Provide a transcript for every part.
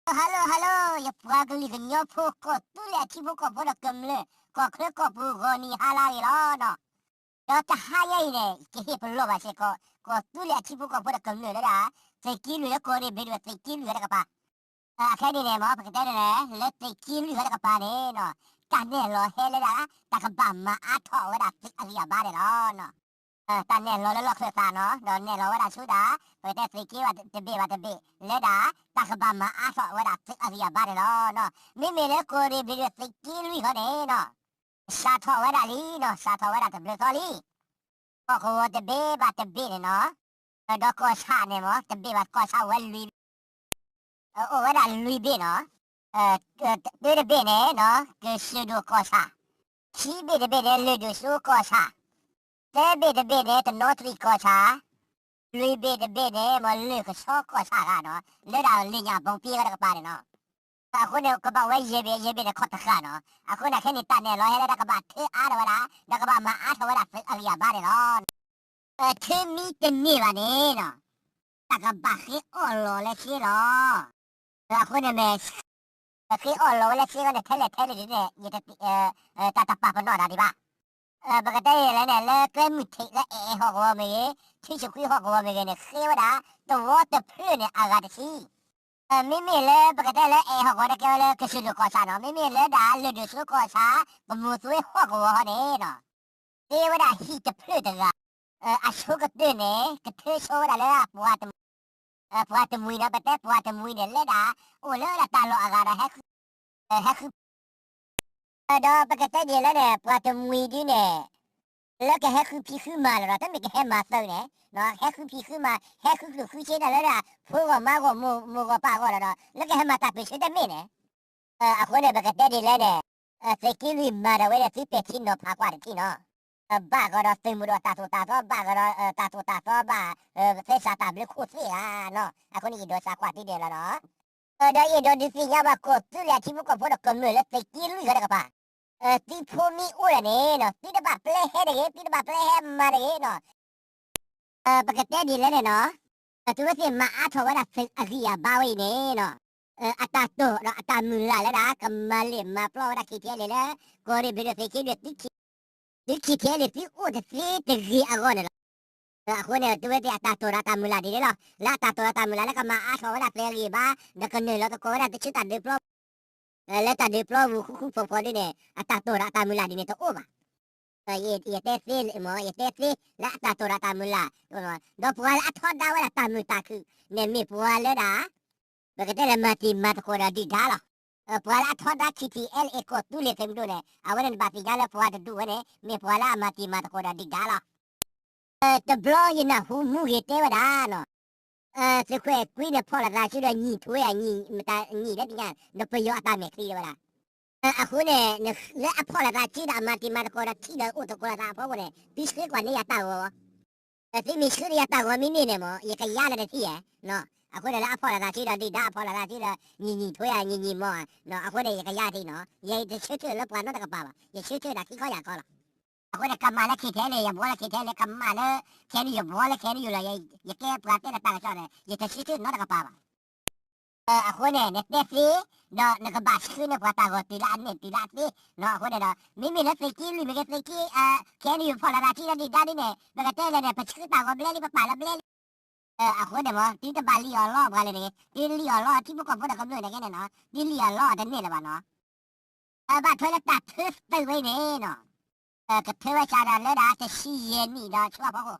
Hello hello ယပှၤကလုာ်ကညီဖိ ကီၢ်သူလ့ၤအထံဖိကီၢ်ဖိဒီးကမျၢၢ် ကီၢ်ချၢကီၢ်ပူၤ ဂီၤနံၤဟါလၢအဂ့ၤလီၤနီၤ. ဒီးတဟါညါအံၤန့ၣ် ယကဟ့ၣ်ပလီၢ်ဘၣ်စ့ၢ်ကီး ကီၢ်သူလ့ၤအထံဖိကီၢ်ဖိဒီးကမျၢၢ်လၢဒၣ် သုးက့လွံၢ်လၢကီၢ်ရ့ၣ်ဘ့ၣ်ဒိၣ် သုးက့လွံၢ်တကပၤ အခဲအံၤန့ၣ်မ့ၢ် ပကတဲန့ၣ် လၢသုးက့လွံၢ်တကပၤန့ၣ်နီၤ တၢ်နဲၣ်လီၤဟဲလၢဒၣ် တၢ်ကဘၣ်မၤအါထီၣ်ဝဲဒၣ်သုးအဂံၢ်အဘါန့ၣ်လီၤ. တၢ်နဲၣ်လီၤလၢလီၢ်ခၢၣ်သးနီၤ ဒီးနဲၣ်လီၤဝဲဒၣ်ဆူဒၣ် ပကတဲသုးက့ဘၣ်တဘ့ၣ်ဘၣ်တဘ့ၣ် လၢဒၣ် တၢ်ကဘၣ်မၤအါထီၣ်ဝဲဒၣ်သုးအဂံၢ်အဘါန့ၣ်လီၤ. မ့မ့ၢ်လၢကီၢ်ရ့ၣ်ဘ့ၣ်ဒိၣ်သုးက့လွံၢ်ဃီန့ၣ်နီၤ စးထီၣ်ဝဲဒၣ်လံနီၤ စးထီၣ်ဝဲဒၣ်တဘျုးသီလံ ဟီၣ်ကဝီၤတဘ့ၣ်ဘၣ်တဘ့ၣ်န့ၣ်နီၤ ဒီးကီၢ်ဆၣ်န့ၣ်မ့ၢ် တဘ့ၣ်ဘၣ်ကီၢ်ဆၣ်ဝဲလွံၢ် အိၣ်ဝဲဒၣ်လွံၢ်ဘ့ၣ်နီၤ တၢတဘ့ၣ်န့ၣ်နီၤ ကစၢၢ်ဒိၣ်ကီၢ်ဆၣ်, ခံဘ့ၣ်တဘ့ၣ်န့ၣ် လၢၢ်ဒိၣ်စိကီၢ်ဆၣ်, သၢဘ့ၣ်တဘ့ၣ်န့ၣ် တနီသရံၣ်ကီၢ်ဆၣ်, လွံၢ်ဘ့ၣ်တဘ့ၣ်န့ၣ် မ့ၢ်လၢၢ်ကဆီကီၢ်ဆၣ်ဂၤနီၤ လၢဒၣ်လၢညါဘိပ့ဝဲတကပၤန့ၣ်နီၤ အဃိန့ၣ် ကဘၣ်ဝဲယဲၢ်ဘ့ၣ် ယဲၢ်ဘ့ၣ်န့ၣ် ခီၣ်တဃာ်နီၤ အဃိန့ၣ် ခဲန့ၣ် တၢ်နဲၣ်လီၤဟဲလၢတၢ်ကဘၣ်ထၢအါထီၣ်ဝဲဒၣ် ဒီးကဘၣ်မၤအါထီၣ်ဝဲဒၣ်သုးအဂံၢ်အဘါန့ၣ်လီၤ. ထၢမံတန့ၢ်ဘၣ်န့ၣ်နီၤ တၢ်ကဘၣ်ဃ့အီၣ်လီၤလၢစ့လီၤ. အဃိန့ၣ်မ့ၢ် ဃ့အီၣ်လီၤဝဲလၢစ့ဝဲန့ၣ် ထဲလဲၣ်ထဲလဲၣ်ဒ်န့ၣ် တၢ်တပာ်ပနီၣ်တၢ်ဒံးဘၣ်. ပကတဲဒ်လဲၣ်န့ၣ် လၢကျဲမုၢ်ထံးလၢအဲၣ်ဟီၣ်ကဝီၤမ့ၢ်ဂ့ၤ, ထံဆူၣ်ကွံဟီၣ်ကဝီၤမ့ၢ်ဂ့ၤန့ၣ် ဃ့ဝဲဒၣ် သဝီတဖျၢၣ်န့ၣ် အဂၤတဆံ မ့မ့ၢ်လၢပကတဲလၢအဲၣ်ဟီၣ်ကဝီၤန့ၣ် ကဲဝဲလၢကစၢၢ်ဒိၣ်ကီၢ်ဆၣ်နီၤ, မ့မ့ၢ်လၢဒၣ်လၢၢ်ဒိၣ်စိကီၢ်ဆၣ် ကမိၢ်သွ့ဟီၣ်ကဝီၤဟီန့ၣ်နီၤ, ဃ့ဝဲဒၣ်ဟံၣ်တဖျၢၣ်တဂၤ, အဆိကတၢၢ်န့ၣ် ကထၢဆိဝဲဒၣ်လၢ ပှၤတမှံၤနီၤ, ပတဲပှၤတမှံၤန့ၣ် လၢဒၣ် အိၣ်လၢဒၣ်တၢ်လီၢ်အဂၤဒီး ဟဲဃု ဒီးပကတဲဒ်လဲၣ်န့ၣ် ပှၤတမှံၤဒ်န့ၣ် လၢကဟဲဃုဖံးဃုမၤလီၤဒီး တမ့ၢ်ကဟဲမၤသၢန့ၣ်, ဟဲဃုဖံးဃုမၤ ဟဲဃုကျိၣ်ဃုစ့ဒၣ်လၢဒၣ် ဖိဂီၢ်မါဂီၢ် မိၢ်ဂီၢ်ပၢ်ဂီၢ်လီၤဒီး လၢကဟဲမၤတၢ်ပၢၢ်ဆၢတမ့ၢ်န့ၣ်, အဃိန့ၣ် ပကတဲဒ်လဲၣ်န့ၣ်, သုးက့လွံၢ်မၤဒီးဝဲန့ၣ် သုပဲာ်ထံနီၤဖးကွၢ်တထံၣ်နီၤ, ဘၣ်ကဒီးသုးမုၢ်ဒီးတၢ်သိၣ်တၢ်သီ ဘၣ်ကဒီးတၢ်သိၣ်တၢ်သီဘၣ်, သဲစးတၢ်ဘျၢခိၣ်သ့ၣ်ဧါနီၤ, အဃိန့ၣ် ယဒိးစးကွၢ်သုဒ်န့ၣ်လီၤနီၤ. ဒီးယအဲၣ်ဒိးဒုးသ့ၣ်ညါဘၣ်ကီၢ်သူလ့ၤအထံဖိကီၢ်ဖိဒီးကမျၢၢ်လၢသုးက့လွံၢ်ဃီတကပၤ, သုဖိမ့ၢ်အိၣ်ဒီးန့ၣ်နီၤ သုတဘၣ်ပျဲဟဲတဂ့ၤ သုတဘၣ်ပျဲဟဲမၤတဂ့ၤနီၤ, ပကတဲဒ်လဲၣ်န့ၣ်နီၤ, သုဝဲသ့ၣ်မၤအါထီၣ်ဝဲဒၣ်သုးအဂံၢ်အဘါဝဲအံၤန့ၣ်နီၤ, အတၢ်တိာ်ဒီးအတၢ်မုၢ်လၢ်လၢဒၣ် ကမၤလ့ၣ်မၤပျီဝဲဒၣ် ခံထံအဲလ့ၣ် လၢ ကီၢ်ရ့ၣ်ဘ့ၣ်ဒိၣ်သုးက့လွံၢ် သု ခံထံအဲလ့ၣ် သုအိၣ်တသ့တဂ့ၤအဂီၢ်န့ၣ်လီၤ. အဃိန့ၣ် သုဝဲသ့ၣ်အတၢ်တိာ်ဒီးတၢ်မုၢ်လၢ်ဒ်န့ၣ်လီၤ. လၢအတၢ်တိာ်ဒီးတၢ်မုၢ်လၢ်လၢကမၤအါထီၣ်ဝဲဒၣ်သုးအဂံၢ်အဘါ, ဒီးကနုာ်လီၤသကိးဝဲဒၣ်တဆူတၢ်ဒုးပျီ, လၢတၢ်ဒုးပျီပူၤဃူဃူဖိးဖိးဒ်န့ၣ် အတၢ်တိာ်ဒီးတၢ်မုၢ်လၢ်ဒ်န့ၣ်တအိၣ်ဘၣ်. ယတဲသ့မ့ၢ် ယတဲသ့လၢအတၢ်တိာ်ဒီးတၢ်မုၢ်လၢ်, ဒီးပှၤလၢအထီဒါဝဲဒၣ်တၢ်မုာ်တၢ်ခုၣ်န့ၣ်မ့ၢ်ပှၤလၢဒၣ် ပကတဲလၢမၤတံၤမၤသကိးဒီးဒုၣ်ဒါလီၤ. ပှၤလၢအထီဒါ ခံထံအဲလ့ၣ် ကီၢ်သူလ့ၤသုးမုၢ်ဒိၣ်န့ၣ် အဝဲန့ၣ်နဘၣ်သ့ၣ်ညါလၢပှၤတဒူၣ်ဝဲန့ၣ် မ့ၢ်ပှၤလၢအမၤတံၤမၤသကိးဒီးဒုၣ်ဒါလီၤ. တဘျီယနၢ်ဟူမူဂ့ၤတဲဝဲဒၣ်နီၤ, သုးခွဲးကွံန့ၣ်ဖီၣ်လိာ်သးစုဒီး ညီၣ်ထွဲဧါ ညီၣ်မတၤညီၣ်လၢတညါ ဒီးပယီၤအတၢ်မဲာ်ချံဝဲဒၣ်. အဃိန့ၣ် လၢအဖီၣ်လိာ်သးစုဒီးအမၤတံၤမၤသကိးဒီးထံၣ်ဒီးအိၣ်သကိးလိာ်သးအဖီခိၣ်န့ၣ် သုဆှၢကွၢ်န့ၢ်ယၤတၢ်ဂီၤ, သုမ့ၢ်ဆှၢဒီးယၤတၢ်ဂီၤမ့ၢ်န့ၢ်န့ၣ်မ့ၢ် ယကယါလၢတထံၣ်ဧါ. အဃိန့ၣ် လၢအဖီၣ်လိာ်သးစုဒီးဒုၣ်ဒါ အဖီၣ်လိာ်သးစုဒီး ညီၣ်ညီၣ်ထွဲဧါ ညီၣ်ညီၣ်မီၢ်ဧါ, အဃိန့ၣ် ယကယါတထံၣ်နီၤ, ယတဆၢထၢၣ်လၢပှၤနီတကပၤဘၣ်, ယဆၢထၢၣ်ဒၣ်ခံခီယၢ်ခီလီၤ. အဃိန့ၣ် ကမၤလၢ ခံထံအဲလ့ၣ် ယဘှီလၢ ခံထံအဲလ့ၣ် ကမၣ်လၢ ခဲနံယဘှီလၢ ခဲနံယိၤလီၤ, ယကဲပှၤတဲလၢတၢ်ကစီၣ်န့ၣ် ယတဆၢထၢၣ်နီတကပၤဘၣ်. အဃိန့ၣ် နတဲသ့, ဒီးနကဘၣ်ဆှၢန့ၢ်ပှၤတၢ်ဂီၤတုၤလၢအန့ၢ်တုၤလၢအသ့နီၤ, အဃိန့ၣ်ဒီး မ့မ့ၢ်လၢသုးက့လွံၢ်မ့ၢ်ဂ့ၤ သုးက့ ခဲနံယိၤဖီၣ်လိာ်သးစုဒီးဒုၣ်ဒါဒ်န့ၣ် ပကတဲလဲၣ်န့ၣ် ပဆှၢတၢ်ဂီၤဘျဲလံ ပပာ်လၢဘျဲလံ. အဃိန့ၣ်မ့ၢ် သုတဘၣ်လံၣ်အီၣ်လီအီၣ်ပှၤလၢၤတဂ့ၤ, သုလံၣ်အီၣ်လီအီၣ်ထံဖိကီၢ်ဖိဒီးကမျၢၢ်န့ၣ်ကဲန့ၣ်နီၤ, သုလံၣ်အီၣ်လီအီၣ်တန့ၢ်လၢၤဘၣ်နီၤ. ဘၣ်ထွဲလၢတၢ်ထၢသုးဝဲအံၤန့ၣ်နီၤ, ကထၢဝဲစးဒီးလၢဒၣ်တဆံယဲၢ်နံၣ်ဒီးဆူအဖီခိၣ်,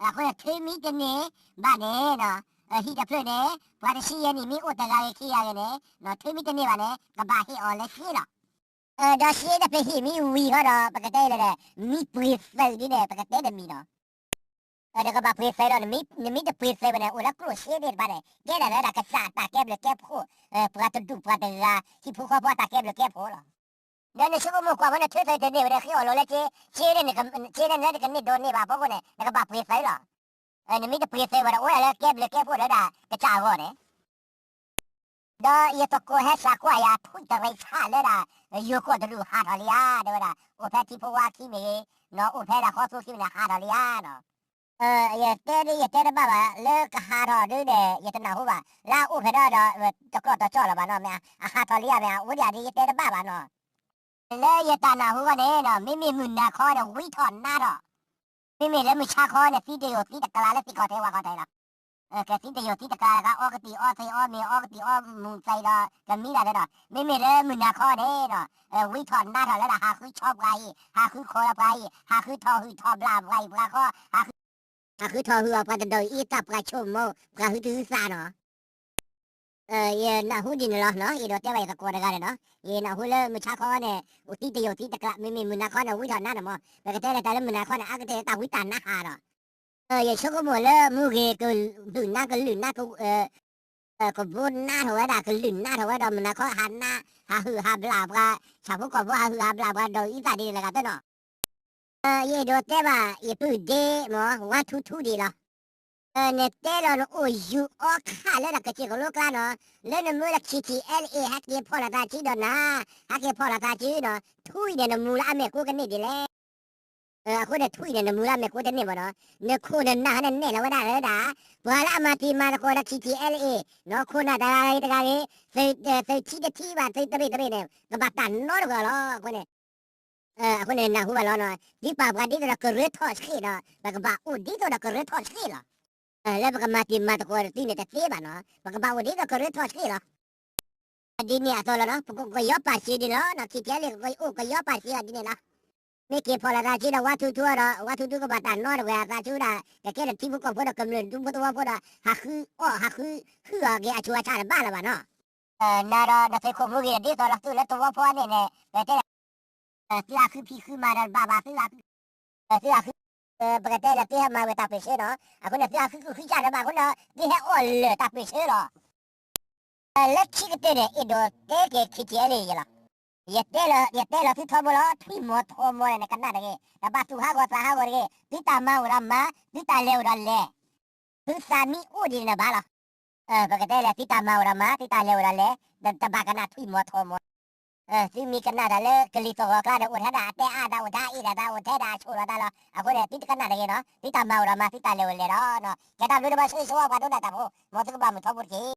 အဃိန့ၣ် ထၢမံတန့ၢ်ဘၣ်န့ၣ်နီၤ, ဟံၣ်တဖျၢၣ်န့ၣ် ပှၤတဆံယဲၢ်နံၣ်မ့ၢ်အိၣ်တဂၤဂ့ၤခံဂၤဂ့ၤန့ၣ် ထၢမံတန့ၢ်ဘၣ်န့ၣ် ကဘၣ်ဟ့ၣ်အီၤလၢစ့လီၤ. ဒီးစ့တဖျၢၣ်ဟ့ၣ်မ့ၢ်ဝံၤဃီဒီး ပကတဲလဲၣ်ဒီး မ့ၢ်ပှ့ၤသုးဒ်န့ၣ် ပကတဲတမံၤနီၤ. ဒီးကဘၣ်ပှ့ၤသုးဒီး နမ့ၢ်တပှ့ၤသုးဘၣ်န့ၣ် အိၣ်လၢကျိၣ်စ့သ့ၣ်တဖၣ်န့ၣ် ကဲဒၣ်လၢဒၣ်ကစၢ်တၢ်ကဲဘျုးကဲဖှိၣ်, ပှၤတဒူၣ်ပှၤတဂၤ ဟံၣ်ဖိဃီဖိအတၢ်ကဲဘျုးကဲဖှိၣ်လီၤ. ဒီးနဆိကမိၣ်ကွၢ်ဝဲန့ၣ် ထၢသုးတန့ၢ်ဝဲဒီး ဃ့အီၣ်လီၤလၢစ့, စ့န့ၣ် စ့န့ၣ်လၢနကန့ၢ်ဒိးန့ၢ်ဘၣ်အဖီခိၣ်န့ၣ် နကဘၣ်ပှ့ၤသုးလီၤ. နမ့ၢ်တပှ့ၤသုးဘၣ်ဒီး အိၣ်ဒၣ်လၢကဲဘျုးကဲဖှိၣ်လၢဒၣ်ကစၢ်အဂီၢ်န့ၣ် ဒီးယသကိးဟဲစးကွၢ်ယၤ ထွံၣ်တရံးဆၣ်လၢဒၣ် ယိၤကီၢ်တရူးဟးထီၣ်လံဧါ တဲဝဲဒၣ် အိၣ်ဖဲထံဖိဝါခံမ့ၢ်ဂ့ၤ, အိၣ်ဖဲဒၣ်ဃီသူခံမ့ၢ်န့ၣ် ဟးထီၣ်လံဧါနီၤ. ယတဲဒ်ယတဲတဘၣ်ဘၣ် လၢကဟးထီၣ်ဒ်န့ၣ် ယတနၢ်ဟူဘၣ် လၢအအိၣ်ဖဲဒၣ်ဒီး တကြၢးတကၠီၣ်လၢၤဘၣ်နီၤ မ့ၢ်အဟးထီၣ်လံဧါ မ့ၢ်အအိၣ်ဒံးဧါဒ်ယတဲတဘၣ်ဘၣ်နီၤ. လၢယတၢ်နၢ်ဟူအဂီၢ်န့ၣ်နီၤ မ့မ့ၢ်မုၢ်နၤခီန့ၣ် ဝံထီၣ်နါထီၣ်, မ့မ့ၢ်လၢမုၢ်ဆါခီန့ၣ် သံတယိာ်သံတကျါလၢသ့ၣ်ခီၣ်ထံးဝၣ်ခီၣ်ထံးလီၤ. ကသံတယိာ်သံတကျါတခါ အီကတံာ်အီသံးအီမ့ၤ အီကတံာ်အီမူၤသံးဒီး ကမံဒၣ်သ့ၣ်ဒီး မ့မ့ၢ်လၢမုၢ်နၤခီန့ၣ်နီၤ ဝံထီၣ်နါထီၣ်လၢဒၣ် ဟးဃုဆီပှၤအံၤ ဟးဃုခိးပှၤအံၤ ဟးဃုထီၣ်ဟုၣ်ထီၣ်ဘျၣ်ပှၤအံၤပှၤခီ ဟးဃုထီၣ်ဟုၣ်အီၤပှၤတဒိးအံသၣ်ပှၤဆိကမိၣ် ပှၤဟုသံဟုသးနီၤ. ယနၢ်ဟူဒ်န့ၣ်လီၤနီၤ အဲၣ်ဒိးတဲဘၣ်ယသကိးတဂၤန့ၣ်နီၤ ယနၢ်ဟူလၢမုၢ်ဆါခီန့ၣ် အိၣ်သံတယိာ်သံတကျါ မ့မ့ၢ်မုၢ်နၤခီန့ၣ် ဝံထီၣ်နါထီၣ်မး ပကတဲလၢတၢ်လၢမုၢ်နၤခီန့ၣ် အါကတၢၢ်လၢတၢ်ဝံတၢ်နါဟးဒီး ယဆိကမိၣ်လၢမူဂ့ၤကဘုၣ်နါကလုာ်နါ ကဘိနါထီၣ်ဝဲဒၣ် ကလုာ်နါထီၣ်ဝဲဒီး မုၢ်နၤခီဟးနါ ဟးဟုၣ်ဟးဘျၣ်ပှၤ ဆၣ်ဖိကီၢ်ဖိဟးဟုၣ်ဟးဘျၣ်ပှၤ ဒိးအံသၣ်ဒ်န့ၣ်လၢဂၤသ့နီၤ. ယအဲၣ်ဒိးတဲဘၣ် ယပုၢ်ဒ့မး ဝါထူထူဒံးလီၤ. နတဲလီၤနအိၣ်ယူၤအီခးလၢဒၣ်ကစၢၢ်ကလိကျါနီၤ လၢနမၢလၢ K T L A ဟဲက့ၤဖီၣ်လိာ်သးစုဒီးနၤ ဟဲက့ၤဖီၣ်လိာ်သးစုနီၤ ထွံၣ်န့ၣ်နမူလၢအမဲာ်ကိးကန့ၢ်ဒ်လဲၣ်. အဃိန့ၣ်ထွံၣ်န့ၣ်နမူလၢအမဲာ်ကိးတန့ၢ်ဘၣ်နီၤ နခိၣ်နနၢ်န့ၣ်နဲၣ်လီၤဝဲဒၣ်လၢဒၣ် ပှၤလၢအမၤတံၤမၤသကိးဒီး K T L A နီၤ ခိၣ်နၢ်တဂၤဂ့ၤတဂၤဂ့ၤ သုးထံတထံဘၣ် သုးတရ့ၣ်တရ့ၣ်န့ၣ် ကဘၣ်တၢ်နီတဂၤလီၤ အဃိန့ၣ် အဃိန့ၣ်နၢ်ဟူဘၣ်လီၤနီၤ ဒ်ပာ်ပှၤဒ်သိးဒီးကရၢထီၣ်ဆှံနီၤ ပကဘၣ်အိၣ်ဒ်သိးဒီးကရၢထီၣ်ဆှံလီၤ. လၢပကမၤတံၤမၤသကိးသုန့ၣ်တသ့ဘၣ်နီၤ ပကဘၣ်အိၣ်ဒ်သိးကရၢထီၣ်ဆှံလီၤ. ဒ်န့ၣ်အသိးလီၤနီၤ ပကကယီပာ်စ့ဒ်န့ၣ်လီၤ K T L A ကအိၣ်ကယီပာ်စ့အီၤဒ်န့ၣ်လီၤ. မ့ၢ်က့ၤဖီၣ်လိာ်သးစုဒီး ဝါထူထူဒီး ဝါထူထူကဘၣ်တၢ်နီတဂၤအသးစုဒၣ် ကကဲထီၣ်ထံဖိကီၢ်ဖိဒီးကမျၢၢ်ဒူဖိသဝီဖိဒီး ဟးဃုအီၣ်ဟးဃု ဟုၣ်အီၤက့ၤအဆူးအဆါတဘၣ်လၢၤဘၣ်နီၤ. နၤဒီးနသုးခိၣ်မူဂ့ၤဒ်သိးဒီးသုးလၢသဝီဖိန့ၣ်န့ၣ် ပတဲ သုဟးဃုဖံးဃုမၤဒီးဘၣ်ဘၣ်သုဟးဃု သုဟးဃု ပကတဲလၢသုဟဲမၤဝဲတၢ်ပၢၢ်ဆၢနီၤ အဃိန့ၣ် သုဟးဃုဃုဃုကၢ်ဒီးဘၣ်အဃိန့ၣ် သုဟဲအီၣ်လၢာ်တၢ်ပၢၢ်ဆၢလီၤ. လၢခံကတၢၢ်န့ၣ် အဲၣ်ဒိးတဲက့ၤ K T L A ယဲလီၤ. ယတဲလီၤ ယတဲလီၤသုထီဘိလီၤ ထွံၣ်မီၤထီမီၤန့ၣ် နကနၣ်တဂ့ၤ နဘၣ်သူၣ်ဟးဂီၤသးဟးဂီၤတဂ့ၤ သုတၢ်မၤအိၣ်ဒီးမၤ သုတၢ်လဲၤအိၣ်ဒီးလဲၤ သုသးမံအိၣ်ဒံးန့ၣ်ဘၣ်လီၤ. ပကတဲလဲၣ် သုတၢ်မၤအိၣ်ဒီးမၤ သုတၢ်လဲၤအိၣ်ဒီးလဲၤ တဘၣ်ကနၣ်ထွံၣ်မီၤထီမီၤ သုမံကနၣ်တၢ်လၢကလံၤသီၣ်ဂီၤကျါဒီး အိၣ်ထဲဒၣ်အတဲအါတၢ် အိၣ်ထဲအ့ၣ်ဒၣ်တၢ် အိၣ်ထဲဒၣ်အဆိၣ်လီၤတၢ်လီၤ. အဃိန့ၣ် သုတကနၣ်တဂ့ၤနီၤ သုတၢ်မၤအိၣ်ဒီးမၤ သုတၢ်လဲၤအိၣ်လဲၤလီၤ. ကဲတၢ်ဘျုးဒိၣ်မး ဆိၣ်ဂ့ၤဆိၣ်ဝါပှၤဒိကနၣ်တၢ်ဖိ မ်သုကဘၣ်မုာ်ထီဘိတက့ၢ်.